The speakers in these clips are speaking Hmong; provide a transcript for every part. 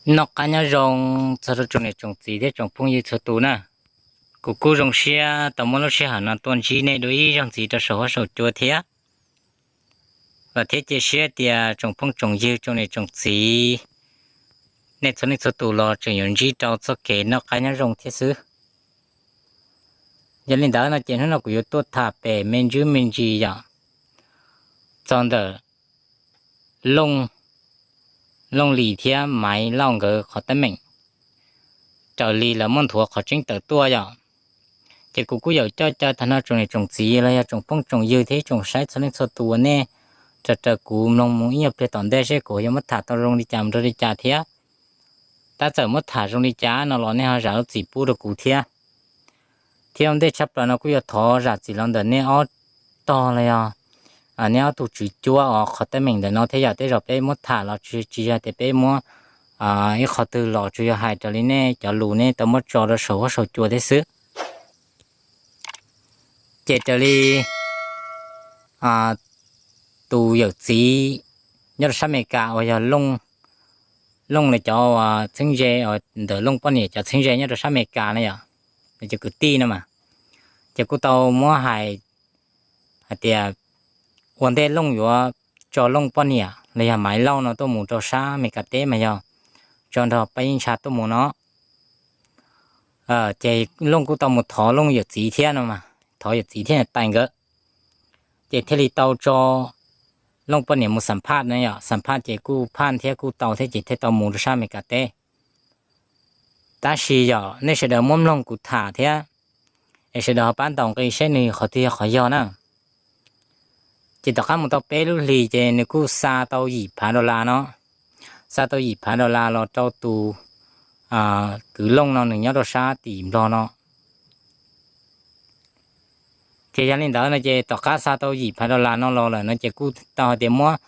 Noj qab nyob zoo txog rau tsoom niam tsoom txiv thiab tsoom phooj ywg txhua tus na. Kuv kuj zoo siab tau muab lub sij hawm no tuaj ntsib nej dua ib zaug ntxiv rau saum huab saum cua thiab. Vam thiab cia siab tias tsoom phooj tsoom ywg tsoom niam tsoom txiv, nej txhua leej txhua tus los tseem yuav ntsib rau txoj kev noj qab nyob zoo thiab xwb. Yog li ntawd no ces hnub no kuv yuav tuaj tham pem me ntsis me ntsis yom, txog ntawm Looj, Looj Lis thiab Maiv Lauj nkawd qhov teeb meem raws li lawv muab nthuav qhov tseeb tawm tuaj yom. Ces kuv kuj yuav coj caw tag nrho tsoom niam tsoom txiv los yog tsoom phooj tsoom ywg thiab tsoom saib txhua leej txhua tus uas nej raws raws kuv mloog mus ib nyuag pliag tom ntej seb kuv yuav muab tham tau zoo li cas mus rau li cas thiab. Tab txawm muab tham zoo li cas no los nej ho zam lub txim pub rau kuv thiab. Thiab ua ntej tshaj plaws no kuj yuav thov zam txim los ntawm nej ob tog los yog nej ob tug tswv cuab os qhov teeb meem ntawm no thiab yom. Tej zaum peb muab tham los tsis yog tias peb muab ib qho twg los, tsuas yog hais raws li nej cov lus nej tau muab tso rau saum huab saum cua thiab xwb. Ces raws li tus yawm txiv nyob rau sab Amelikas uas yog Looj, Looj lawv cov txheeb ze, ntawm Looj poj niam cov txheeb ze nyob rau sab Amelikas na yom, cov kwv tij no mas, ces kuj tau muab hais hais tias ua ntej Looj yuav tso Looj poj niam los yog Maiv Lauj no tuaj mus rau sab Amelikas teb mas yog tso nrog Paj Yeej Ntsha tuaj mus no. Ces Looj kuj tau mus thov Looj yawm txiv thiab no, thov yawm txiv thiab niam tais nkawd, ces thiaj li tau tso Looj poj niam mus xam phaj na yom. Xam phaj ces kuj phaj thiab kuj tau thiab ces thiaj tau mus rau sab Amelikas teb. Tab sis yog nej sawv daws muab mloog kuv tham thiab, es sawv daws ho pab ntaus nqi saib nws qhov twg yog qhov yog na. Ces tom qab mus tau peb lub hlis ces nws kuj xa tau yim phav dollar no, xa tau yim phav dollar los rau tus kwv Looj no nws nyob rau sab tim Nplog no. Ces yog li ntawd no ces tom qab xa tau yim phav dollar no los lawm no ces kuj tau hais tias muab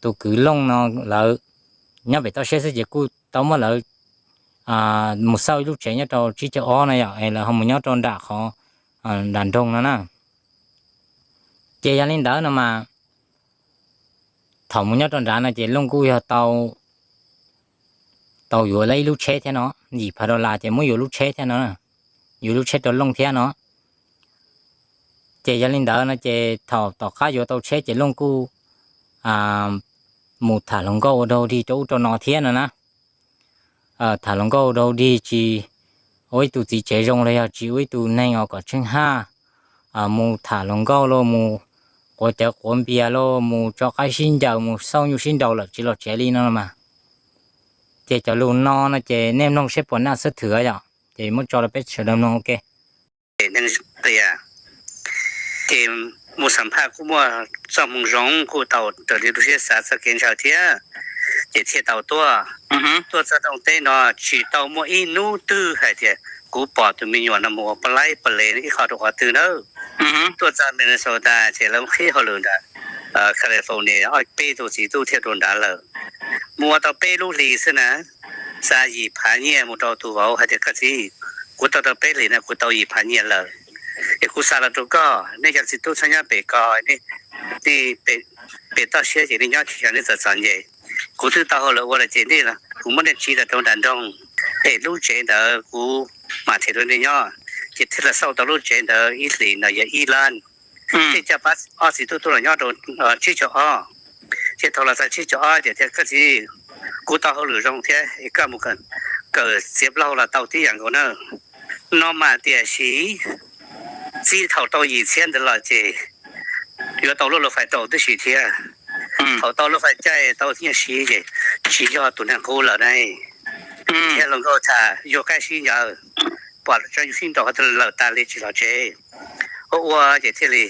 tus kwv Looj no lawv nyob pem toj siab xwb ces kuj tau muab lawv mus xauj ib lub tsev nyob rau tsib caug ob no yom, es lawv ho mus nyob rau nram qhov nram nroog no na. Ces yog li ntawd no mas thaum mus nyob rau nrad no ces Looj kuj yog tau, tau yuav lawv ib lub tsheb thiab no, yim phav dollar ces muab yuav lub tsheb thiab no, yuav lub tsheb rau Looj thiab no. Ces yog li ntawd no ces thaum tom qab yuav tau tsheb ces Looj kuj mus tham hluas nkauj ua dog dig rau ub rau no thiab no na. Tham hluas nkauj ua dog dig tsis ua ib tug txiv tsev zoo los yog tsis ua ib tug neeg uas kom tsheej haj, mus tham hluas nkauj los mus quav cawv quav npias los mus tso qaib sib ncaws mus xauj nyuj sib nraus lawm tsis los tsev li no los mas. Ces cov lus no no ces nej mloog seb puas naj xub thwm yom, ces muab tso rau peb sawv daws mloog ua ke. Ces mus xam phaj kuj muaj txoj hmoo zoo kuj tau raws li lub siab xav txoj kev ntshaw thiab, ces thiaj tau tuaj, tuaj txog rau teb no tsis tau muaj ib hnub twg hais tias kuv pom tus me nyuam no mus ua pab laib pab lev ib qho rau qhov twg nawb. Tuaj txog Minnesota ces lawv qhib hauj lwm ntawd, California ob peb tug txiv tub thiaj rau nrad lawm. Mus ua tau peb lub hlis xwb na, xa yim phav nyiaj mus rau tus vauv hais tias koj txiv, kuv tau rau peb hlis no kuv tau yim phav nyiaj lawm, es kuv xa los rau koj, nej cov txiv tub txhob nyob pem ko, nej pem toj siab ces nej nyob tsis yog nej txom txom nyem. Kuv twb tau hauj lwm ua lawm ces nej, kuv muab nej tsiv los rau nram nroog, es lub tsev ntawd kuv mam them rau nej nyob. Ces thiaj los xauj tau lub tsev ntawd ib hlis no yog ib lab, thiaj coj pab ob txiv tub tuaj los nyob rau tsib caug ob. Ces thaum los txog tsib caug ob ces tias koj txiv, kuv tau hauj lwm zoo thiab es koj mus kawm txiav plaub hau los tau tib yam nkaus na. No mas tiam sis txij thaum tau yim txhiab ntawd los ces yuav tau lub luv fais rau tib si thiab. Thaum tau lub fais caij tau nyiaj siv ces tsis yog tus neeg qub lawm ne. Thiab hluas nkauj tham yuav qaib sib ncaws, pom tso nyuj sib nraus qhov twg lawm tas li tsis los tsev. Ua ua ces thiaj li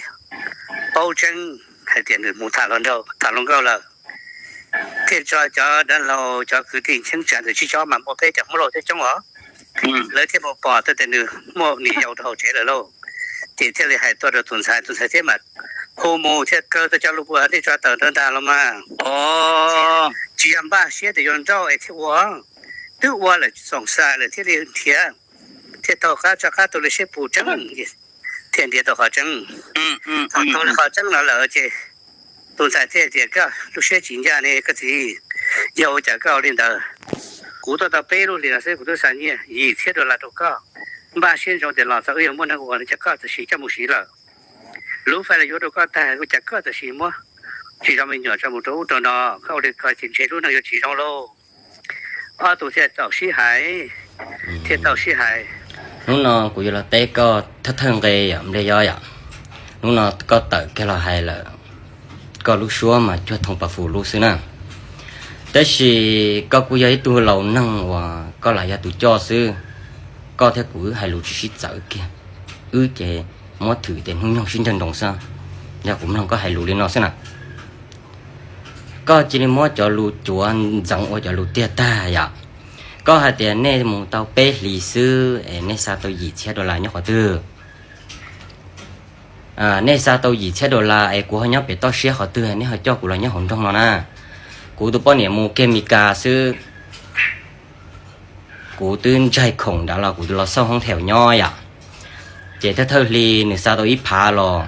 paub tseeb hais tias nws mus tham hluas nkauj lawm. Thiaj tso cov dab laug cov kwv tij cheeb tsam ntawm tsib caug ob mas muaj peb cov Hmoob laus thiab coob os. Lawv thiaj mus pom tau tias nws muaj niam yau rau hauv tsev lawm lauj. Ces thiaj li hais tuaj rau tus ntxhais, tus ntxhais thiaj mam hu mus thiaj kaw tuaj cov lus uas nej tso tawm rau nrad los mas. Tsis yog npaj siab tias yuav nrauj es thiaj ua, twb ua lawm xoom xas lawm thiaj li nrhiav, thiaj taug qab tso qab tus li siab pus tseeb, thiaj nrhiav tau qhov tseeb. Thaum tau li qhov tseeb no lawm ces tus ntxhais thiaj tias koj lub siab tsis ncaj ne koj txiv, yog ua cas koj ua li ntawd? Kuv tuaj tau peb lub hlis no xwb kuv twb xa nyiaj yim txhiab dollar rau koj. Npaj siab ntsoov tias los txog wb yuav muaj neeg ua, cas koj txawm sim coj mus siv lawm? Lub fais los yuav rau koj tag, cas koj txawm sim muab tsis zov me nyuam tso mus rau ub rau no, koj ua li ko ces ntshe lub neej yuav tsis zoo lauj. Ob tug thiaj tau sib hais, thiaj tau sib hais. Hnub no kuv yuav los teb koj thawj thawj nqe yom, nplej yob yom. Hnub no koj tawm kiag los hais lawm, koj lub suab mas cuag thoo pas fus lub xwb na. Tab sis koj kuj yog ib tug laus neeg uas koj lam yog tus coj xwb, koj thiab kuv wb hais lus tsis sib txawv kiag, wb ces muab thwm tias hnub nyoog sib ncaws nroos xwb. Yog kuv mloog koj hais lus li no xwb na, koj cia li muab cov lus cuav ntxeev ua cov lus tiag tag yom. Koj hais tias nej mus tau peb hlis xwb es nej xa tau yim txhiab dollar nyob qhov twg? Nej xa tau yim txhiab dollar es kuv ho nyob pem toj siab qhov twg, nej ho coj kuv los nyob hauv nroog no na? Kuv tus poj niam mus kiag Mes Kas xwb, kuv twb ntsaig khoom nrad los kuv los xauj hoob theem nyob yom. Ces thawj thawj hli nws xa tau ib phav los,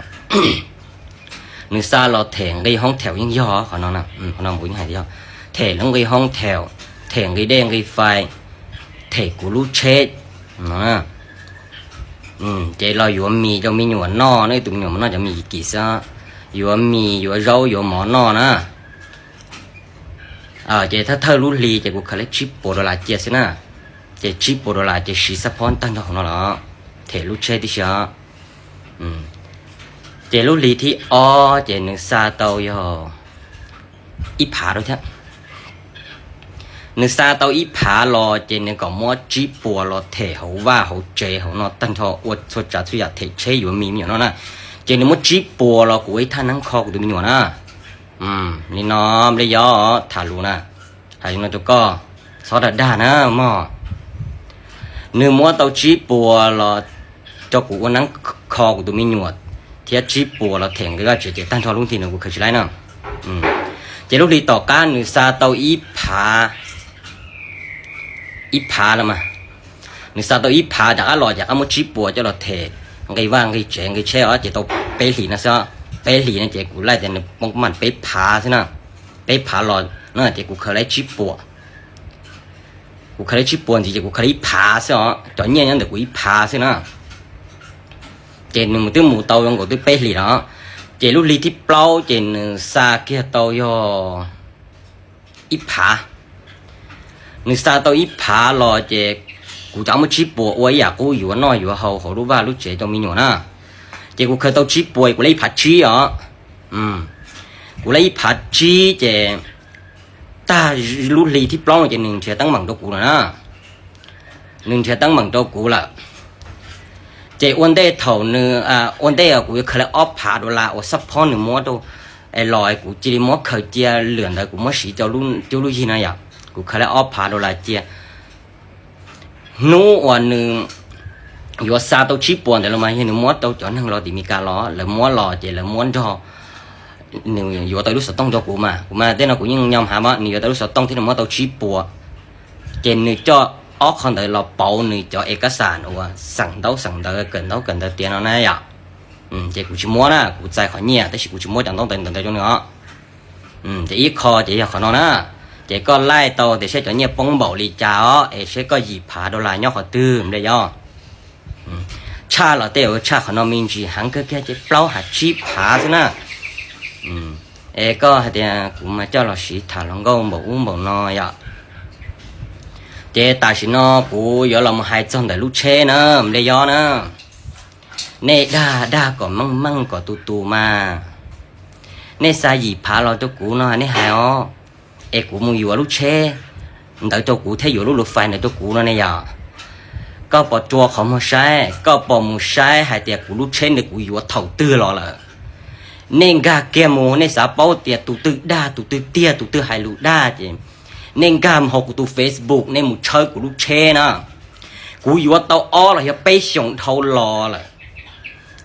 nws xa los them nqi hoob theem yeej yog qhov no, qhov no kuv yeej hais tias yog them lub nqi hoob theem, them nqi dej nqi fais, them kuv lub tsheb no. Ces los yuav mis rau me nyuam noj, nws tus me nyuam mus noj cov mis kim xwb, yuav mis yuav zaub yuav mov noj na. Ces thawj thawj lub hli ces kuv khaws li tsib puas dollar cia xwb na. Ces tsib puas dollar ces siv xab phob tag nrho hauv no los them lub tsheb tib si os. Ces lub hli thib ob ces nws xa tau yog ib phav rau thiab. Nws xa tau ib phav los ces nws kom muab tsib puas los them hauv vaj hauv tsev hauv no tag nrho ua txhua tsav txhua yam them tsheb yuav mis me nyuam noj na. Ces nws muab tsib puas los kuv ua ib thaj neeb kho kuv tus me nyuam na. Li no nplej yob tham lus na, hais li no rau koj, txhob dag dag na mog. Nws muab tau tsib puas los rau kuv ua neeb kho kuv tus me nyuam, thiab tsib puas los them nqi vaj tsev ces tag nrho lub nti no kuv khaws tsis laib na. Ces lub hli tom qab nws xa tau ib phav, ib phav los mas, nws xa tau ib phav rov qab los ces rov qab muab tsib puas coj los them nqi vaj nqi tsev nqi tsheb os, ces tau peb hlis no xwb. Peb hlis no ces kuv laij tias nws poob mam peb phav xwb na. Peb phav los no ces kuv khaws li tsib puas, kuv khaws li tsib puas ntxiv ces kuv khaws li ib phav xwb os, cov nyiaj nyob ntawm kuv ib phav xwb na. Ces nws mus twb mus tau zoo nkaus twb peb hlis los, ces lub hli thib plaub ces nws xa kiag tau yog ib phav. Nws xa tau ib phav los ces kuv rov muab tsib puas ua ib yam qub yuav noj yuav haus hauv lub vaj lub tsev rau me nyuam na. Ces kuv khaws tau tsib puas kuv li ib phav tsib os. Kuv li ib phav tsib ces tag lub hli thib plaub no ces nws nrhiav teeb meem rau kuv lawm na. Nws nrhiav teeb meem rau kuv lawm. Ces ua ntej thaum nws, ua ntej kuv yuav khaws li ob phav dollar uas xab phob nws muab rau los kuv cia li muab khaws cia lwm ntawd kuv muab siv rau lub cuab lub yig no yom. Kuv khaws li ob phav dollar cia. Hnub uas nws yuav xa tau tsib puas ntawd los mas yog nws muab rau cov neeg los tim Mes Kas los, lawv muab los ces lawv muab nrog, nws yuav tau lub xov tooj rau kuv mas, kuv mas tej no kuv yeej nyom hav mas, nws yuav tau lub xov tooj thiab nws muab tau tsib puas. Ces nws coj ob qho ntawd los pauv nws cov es kab xam uas xeem ntaub xeem ntawv kawm ntaub kawm ntawv tiav no na yom. Ces kuv tsis muab na, kuv txais qhov nyiaj tab sis kuv tsis muab cov ntaub ntawv ntawd rau nws os. Ces ib qho ces yog qhov no na. Ces koj laij tau tias seb cov nyiaj poob npaum li cas os, es seb koj yim phav dollar nyob qhov twg nplej yob. Tshaj los tej zaum tshaj qhov no me ntsis heev kawg kiag ces plaub ha tsib phav xwb na. Es koj hais tias kuv mas coj los siv tham hluas nkauj npaum ub npaum no yom. Ces tam sim no kuv yuav los mus hais txog ntawm lub tsheb na, nplej yob na. Nej dag dag kom meej meej kom tus tus mas. Nej xa yim phav los rau kuv no nej hais os, es kuv mus yuav lub tsheb ntawd rau kuv thiab yuav lub lus fais ntawd rau kuv no ne yom. Koj puas rua qhov muag saib, koj puas mus saib hais tias kuv lub tsheb ntawd kuv yuav thaum twg los lawm? Nej nkag kiag mus nej xav paub tias tus twg dag tus twg tiag tus twg hais lus dag ces nej nkag mus hauv kuv tus Facebook nej mus tshawb kuv lub tsheb na. Kuv yuav tau ob los yog peb xyoos dhau los lawm.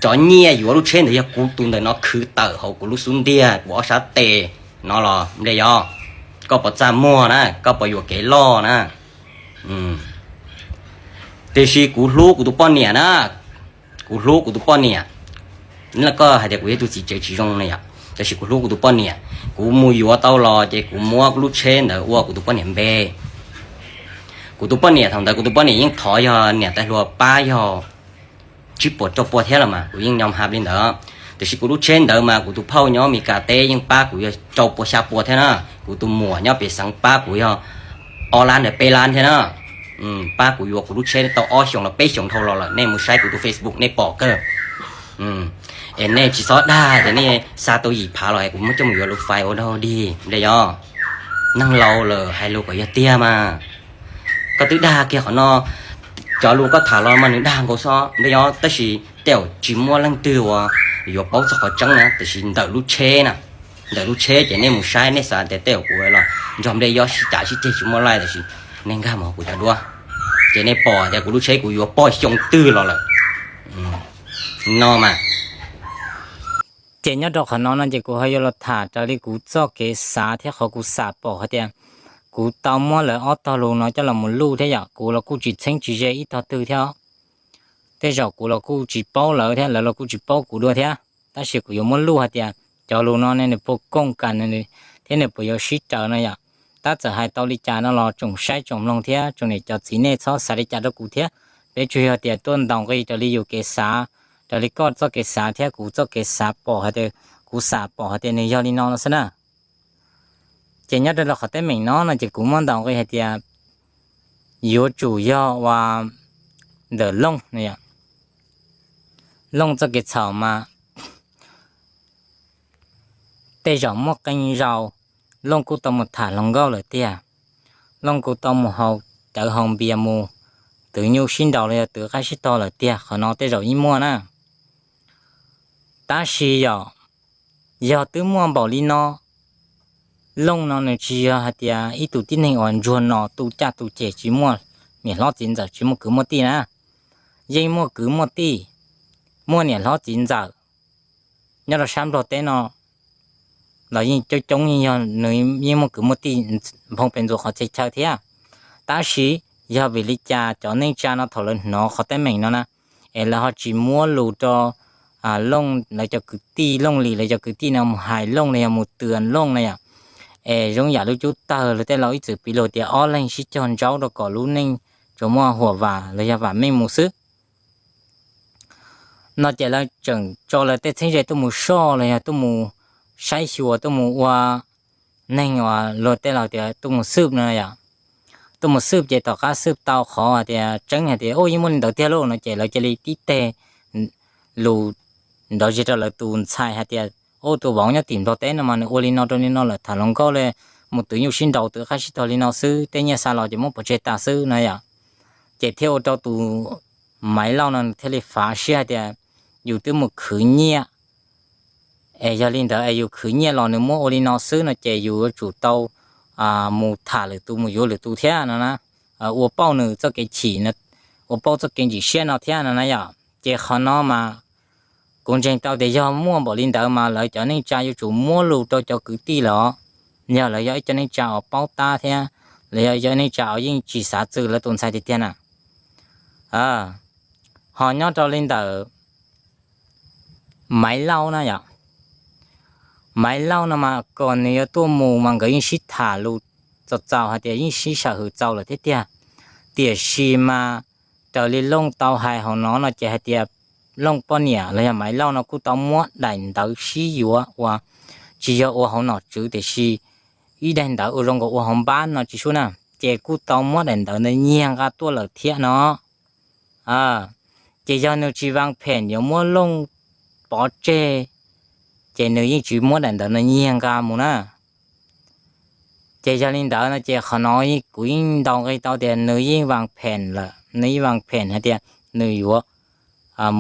Cov nyiaj yuav lub tsheb ntawd yog kuv tus ntawm no khwv tawm hauv kuv lub xub ntiag kuv ob sab tes no los nplej yob. Koj puas txaj muag na, koj puas yuam kev loj na? Tiam sis kuv hlub kuv tus poj niam na, kuv hlub kuv tus poj niam. Koj hais tias kuv yog tus txiv tsev tsis zoo ne yom, tab sis kuv hlub kuv tus poj niam. Kuv mus yuav tau los ces kuv muab lub tsheb ntawd ua kuv tus poj niam npe. Kuv tus poj niam thaum ntawd kuv tus poj niam yeej thov yog niam tais hluas pab yog tsib puas rau puas thiab los mas kuv yeej nyom hab li ntawd. Tiam sis kuv lub tsheb ntawd mas kuv tus phauj nyob Mes Kas teb yeej pab kuv yog rau puas xya puas thiab na. Kuv tus muam nyob pem xeev pab kuv yog ob lab ntawm peb lab thiab na. Pab kuv yuav kuv lub tsheb tau ob xyoos los peb xyoos dhau los lawm, nej mus saib kuv tus Facebook nej pom kawg. Es nej tsis txhob dag tias nej xa tau yim phav los es kuv muab coj mus yuav lub fais ua dog dig ntej yog. Neeg laus lawm hais lus kom yog tiag mas. Koj twb dag kiag qhov no, cov lus koj tham los mas nws dag nkaus xwb ntej yog, tab sis tej zaum tsis muaj leej twg uas yuav paub txog qhov tseeb na, tiam sis ntawm lub tsheb na, ntawm lub tsheb ces nej mus saib nej xav tias tej zaum kuv los nrog nplej yob sib cav sib ceg tsis muaj laij, tiam sis nej nkag mus kuv cov duab ces nej pom tias kuv lub tsheb kuv yuav pog xyoo twg los lawm no mas. Ces nyob rau qhov no no ces kuv ho yuav los tham raws li kuv txoj kev xav thiab qhov kuv xam pom hais tias kuv tau muab lawv ob tog lus no coj los mus luj thiab yom. Kuv los kuj tsis txheeb tsis ze ib tog twg thiab, tej zaum kuv los kuj tsis paub lawv thiab lawv los kuj tsis paub kuv dua thiab, tab sis kuv yuav muab luj hais tias cov lus no ne nws puas koom kas thiab nws puas yuav sib raws no yom. Tab txawm hais tau li cas no los tsoom saib tsoom mloog thiab tsoom niam cov txiv nej txhob xav li cas rau kuv thiab. Peb tsuas yog tias tuaj ntaus nqi raws li yus kev xav, raws li koj txoj kev xav thiab kuv txoj kev xav pom hais tias, kuv xam pom hais tias nws yog li no no xwb na. Ces nyob rau qhov teeb meem no no ces kuv muab ntaus nqi hais tias yuav tsum yog ua ntawm Looj no yom. Looj txoj kev txhaum mas tej zaum muaj qee zaus Looj kuj tau mus tham hluas nkauj lawm tiag, Looj kuj tau mus haus cawv haus npias mus twv nyuj sib nraus los yog twv qaib sib tog lawm tiag, qhov no tej zaum yeej muaj na. Tab sis yom, yog twb muaj npaum li no, Looj no nws tsis yog hais tias ib tug tib neeg uas ntsuag no tu caj tu ces tsis muaj niam hlob txiv ntxawm tsis muaj kwv muaj tij na. Yeej muaj kwv muaj tij, muaj niam hlob txiv ntxawm. Nyob rau sab Nplog teb no los yeej coob coob yeej yog nws yeej muaj kwv muaj tij nphoo pes ntxuas qhov txhia chaw thiab. Tab sis yog vim li cas cov neej tsa no thaum lawv hnov qhov teeb meem no na, es lawv ho tsis muab lus rau Looj lawv cov kwv tij, Looj Lis lawv cov kwv tij no mus hais Looj los yog mus twv Looj na yom. Es zoo yam lub cub tawg lawv tej laus ib txwm piv lus tias ob leeg sib cog ntsaub rau kom lub neej tsuas muaj huam vam los yog vam meej mus xwb. No ces lawv tseem tso lawv tej txheeb ze tuaj mus soj los yog tuaj mus saib xyuas tuaj mus ua neeg uas luag tej laus tias tuaj mus xwb no yom. Tuaj mus xwb ces tom qab xwb tau qhov hais tias tseeb hais tias ua yeej muaj li ntawd tiag lauj no ces lawv cia li tib teg lus nrov zis rau lawv tus ntxhais hais tias ua tus vauv nyob tim Nplog teb no mas nws ua li no rau li no lawm, tham hluas nkauj li, mus twv nyuj sib nraus twv qaib sib tog li no xwb, tej nyiaj xa los ces muab pov tseg tas xwb no yom. Ces thiaj ua rau tus Maiv Lauj no nws thiaj li fav siab hais tias yus twb mus khwv nyiaj, es yog li ntawd es yus khwv nyiaj los nws muab ua li no xwb no ces yus yuav tsum tau mus tham lwm tus mus yuav lwm tus thiab no na. Ua pauj nws txoj kev chim, ua pauj txoj kev ntsim siab no thiab no na yom. Ces qhov no mas kuv ntseeg tau tias yog muaj npaum li ntawd mas lawv cov neej tsa yuav tsum muab lus rau cov kwv tij los, yog lawv yog ib cov neej tsa uas paub tab thiab, lawv yog ib cov neej tsa uas yeej tsis xav txwm lawv tus ntxhais tiag tiag na. Ho nyob rau li ntawm Maiv Lauj na yom, Maiv Lauj no mas kom nws yuav tuaj mus mas nkawd yeej sib tham lus txaus txaus hais tias yeej sib sam hwm txaus lawm thiab tiag. Tiam sis mas raws li Looj tau hais hauv no no ces hais tias Looj poj niam los yog Maiv Lauj no kuj tau muab daim ntawv sib yuav uas tsis yog ua hauv nom tswv tiam sis ib daim ntawv ua zoo nkaus ua hauv npab no tsis suav na, ces kuj tau muab daim ntawv ntawd nyiag nqa tuaj lawm thiab no. Ces yog nws tsis vas phem yuav muab Looj pov tseg, ces nws yeej tsis muab daim ntawv no nyiag nqa mus na. Ces yog li ntawd no ces qhov no kuv yeej ntaus nqi tau tias nws yeej vas phem lawm, nws yeej vas phem hais tias nws yuav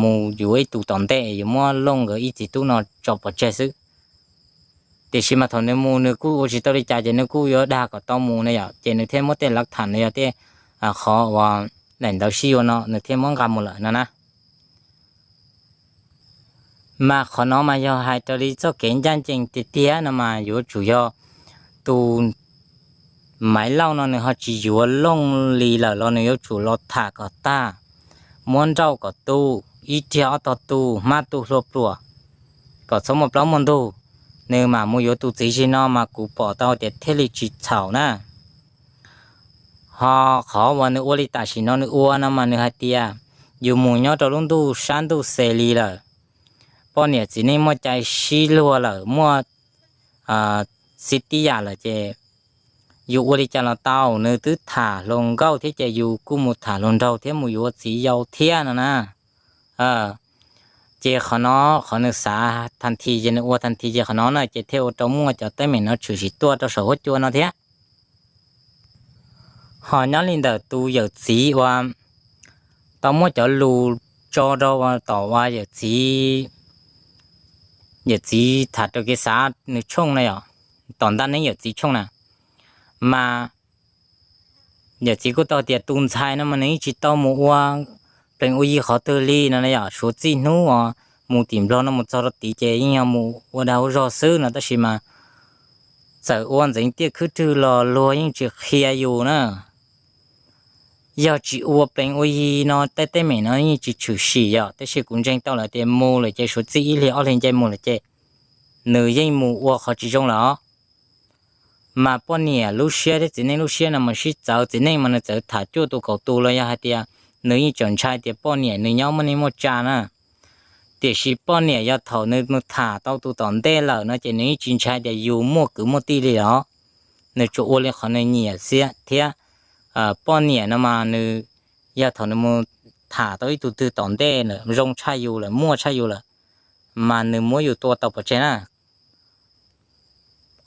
mus yuav ib tug tom ntej yuav muab Looj nkawd ib txiv tub no tso pov tseg xwb. Tiam sis mas thaum nws mus nws kuj ua tsis tau li cas ces nws kuj yuav dag kom tau mus na yom, ces nws thiaj muab tej lav tham los yog tej qhov uas daim ntawv sib yuav no nws thiaj muab nqa mus lawm no na. Mas qhov no mas yog hais raws li txoj kev ncaj ncees tiag tiag no mas yuav tsum yog tus Maiv Lauj no nws ho tsis yuav Looj li lawm los nws yuav tsum los tham kom tag, muab nrauj kom tu, ib riag ob tog tu, hmab tu hlua pluam, kom txhob muaj plaub muaj ntug, nws mam mus yuav tus txiv zis no mas kuv pom tau tias thiaj li tsis txhaum na. Ho qhov uas nws ua li tam sim no nws ua no mas nws hais tias yus mus nyob rau lub ntuj sab ntuj xes li lawm, poj niam txiv neej muaj cai sib luag lawm, muaj xiv tib yam lawm ces yus ua li cas los tau, nws twb tham hluas nkauj thiab ces yus kuj mus tham hluas nraug thiab mus yuav txiv yau thiab no na. Ces qhov no, qhov nws xav thas thi ces nws ua thas thi ces qhov no na ces thiaj ua rau muaj cov teeb meem no tshwm sim tuaj rau saum huab cua no thiab. Ho nyob li ntawm tus yawm txiv uas tau muab cov lus tso rau tom uas yawm txiv, yawm txiv tham rau kev xav nws tshooj na yom, tom ntaj neeb yawm txiv tshooj na, mas yawm txiv kuj tau tias tus ntxhais no mas nws yeej tsis tau mus ua plees ua yi qhov twg li no na yom, suav txij hnub uas mus tim Nplog no mus txog rau tid ces yeej yog mus ua dag ua zog xwb no, tab sis mas txawm ua ntxeev tiaj khwb rwg los luag yeej tsis qhia yus na. Yog tsis ua plees ua yi no tej teeb meem no yeej tsis tshwm sim yom, tab sis kuv ntseeg tau lawm tias mus lawm ces suav txij ib hlis ob hlis nce mus lawm ces nws yeej mus ua qhov tsis zoo lawm os. Mas poj niam lub siab thiab txiv neej lub siab no mas sib txawv, txiv neej mas nws txawm tham cuaj tus kaum tus los yog hais tias nws yeej tseem ntshai tias poj niam nws nyob muaj neej muaj tsa na. Tiam sis poj niam yog thaum nws mus tham tau tus tom ntej lawm no ces nws yeej tsis ntshai tias yus muaj kwv muaj tij li os. Nws tsuas ua li qhov nws nyiam xwb thiab. Poj niam no mas nws yog thaum nws mus tham tau ib tug twg tom ntej lawm zoo tshaj yus lawm muaj tshaj yus lawm, mas nws muab yus tua tau pov tseg na.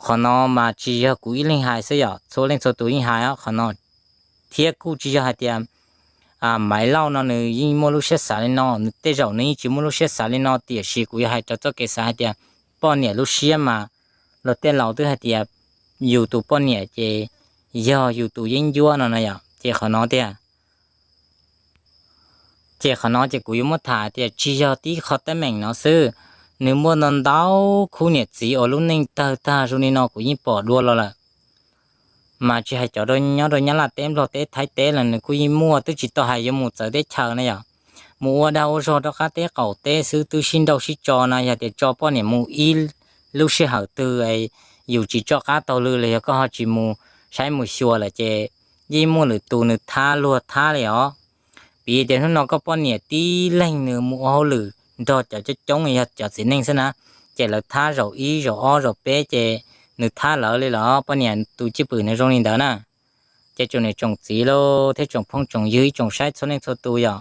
Qhov no mas tsis yog kuv ib leeg hais xwb yom, txhua leej txhua tus yeej hais qhov no. Thiab kuj tsis yog hais tias Maiv Lauj no nws yeej muaj lub siab xav li no, tej zaum nws yeej tsis muaj lub siab xav li no, tiam sis kuv yuav hais rau txoj kev xav hais tias poj niam lub siab mas, los tej laus twb hais tias yus tus poj niam ces yog yus tus yeeb ncuab no na yom, ces qhov no tiag. Ces qhov no ces kuv yuav muab tham tias tsis yog tib qho teeb meem no xwb, nws muaj ntau ntau khub niam txiv uas lub neej tawg tag zoo li no kuv yeej pom dua los lawm. Mas tsis hais cov nyob rau Nyab Laj teb, Nplog teb, Thaib teb los nws kuj yeej muaj, twb tsis tau hais yuav mus txawv teb chaws na yom. Mus ua dag ua zog rau qab teb qaum teb xwb twb sib nrauj sib tso no, yog tias tso poj niam mus ib lub sij hawm twg yus tsis tso qab taug lw los yog koj ho tsis mus saib mus xyuas lawm ces yeej muaj lwm tus nws thab luag thab li os. Piv tias hnub no koj poj niam tib leeg nws mus ua hauj lwm nrog cov coob coob yog cov txiv neej xwb na, ces lawv thab zaum ib zaum ob zaum peb ces nws thab lawv li los poj niam tus cwj pwm nws zoo li ntawd na. Ces tsoom niam tsoom txiv lauj thiab tsoom phooj tsoom ywg ib tsoom saib txhua leej txhua tus yom,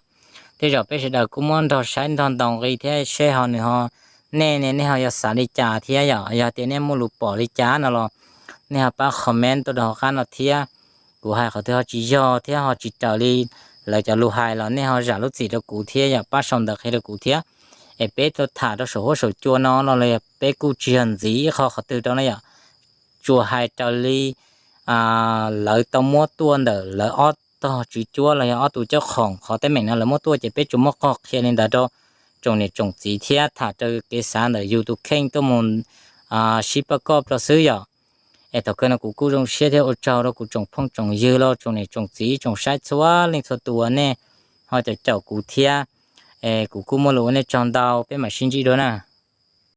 tej zaum peb sawv daws kuj muab nrog saib nrog ntaus nqi thiab seb ho nws ho, nej ne nej ho yuav xav li cas thiab yom, yog tias nej muaj lus pom li cas no los nej ho pab comment tuaj rau hauv qab no thiab. Kuv hais qhov twg ho tsis yog thiab ho tsis raws li lawv cov lus hais los nej ho zam lub txim rau kuv thiab yom, pab sau ntawv qhia rau kuv thiab. Es peb tuaj tham rau saum huab saum cua no no los yog peb kuj tsis yog ntxiv ib qho qhov twg rau na yom. Tsuas hais raws li lawv tau muab tuaj ntawm lawv ob tog tswv cuab los yog ob tug cob qhoom qhov teeb meem no lawv muab tuaj ces peb tsuas muab qog qhia li ntawd rau tsoom niam tsoom txiv thiab tham raws kev xav ntawm yus tus kheej tuaj mus sib pab koj plaws xwb yom. Es thaum kawg no kuv kuj zoo siab thiab ua tsaug rau kuv tsoom phooj tsoom ywg los tsoom niam tsoom txiv tsoom saib txhua leej txhua tus uas nej ho caum caum kuv thiab. Es kuv kuj muaj lus ua nej tsaug ntau, peb mam sib ntsib dua na.